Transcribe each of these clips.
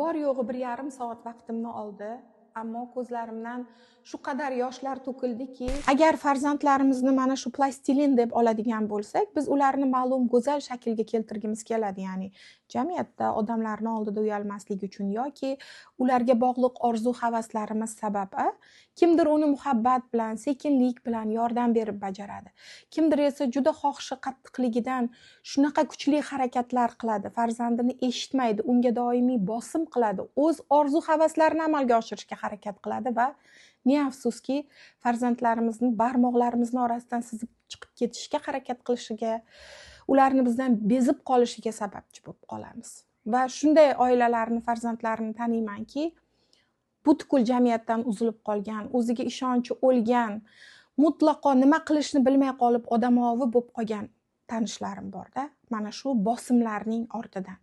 Bor yo'g'i 1,5 soat vaqtimni oldi, ammo ko'zlarimdan shu qadar yoshlar to'kildiki. Agar farzandlarimizni mana shu plastilin deb oladigan bo'lsak, biz ularni ma'lum go'zal shaklga keltirgimiz keladi, ya'ni jamiyatda odamlarni oldida uyalmaslik uchun yoki ularga bog'liq orzu havaslarimiz sabab. Kimdir uni muhabbat bilan, sekinlik bilan yordam berib bajaradi, kimdir esa juda xohishi qattiqligidan shunaqa kuchli harakatlar qiladi, farzandini eshitmaydi, unga doimiy bosim qiladi, o'z orzu havaslarini amalga oshirishga harakat qiladi va ne afsuski, farzandlarimizni barmoqlarimizni orasidan sizib chiqib ketishga harakat qilishiga, ularni bizdan bezib qolishiga sababchi bo'lib qolamiz. Va shunday oilalarni, farzandlarini taniymanki, butkul jamiyatdan uzilib qolgan, o'ziga ishonchi o'lgan, mutlaqo nima qilishni bilmay qolib odamovi bo'lib qolgan tanishlarim borda, mana shu bosimlarning ortidan.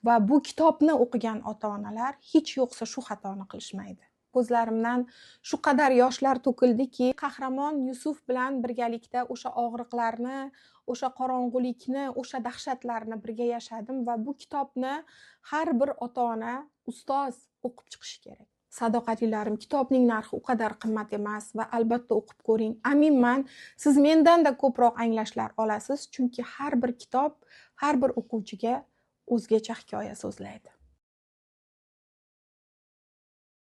Va bu kitobni o'qigan ota-onalar hech yo'qsa shu xatoni qilishmaydi. Ko'zlarimdan shu qadar yoshlar to'kildiki, qahramon Yusuf bilan birgalikda o'sha og'riqlarni, o'sha qorong'ulikni, o'sha dahshatlarni birga yashadim va bu kitobni har bir ota-ona, ustoz o'qib chiqishi kerak. Sadoqatlilarim, kitobning narxi u qadar qimmat emas va albatta o'qib ko'ring. Aminman, siz mendanda ko'proq anglashlar olasiz, chunki har bir kitob har bir o'quvchiga o'zgacha hikoya so'zlaydi.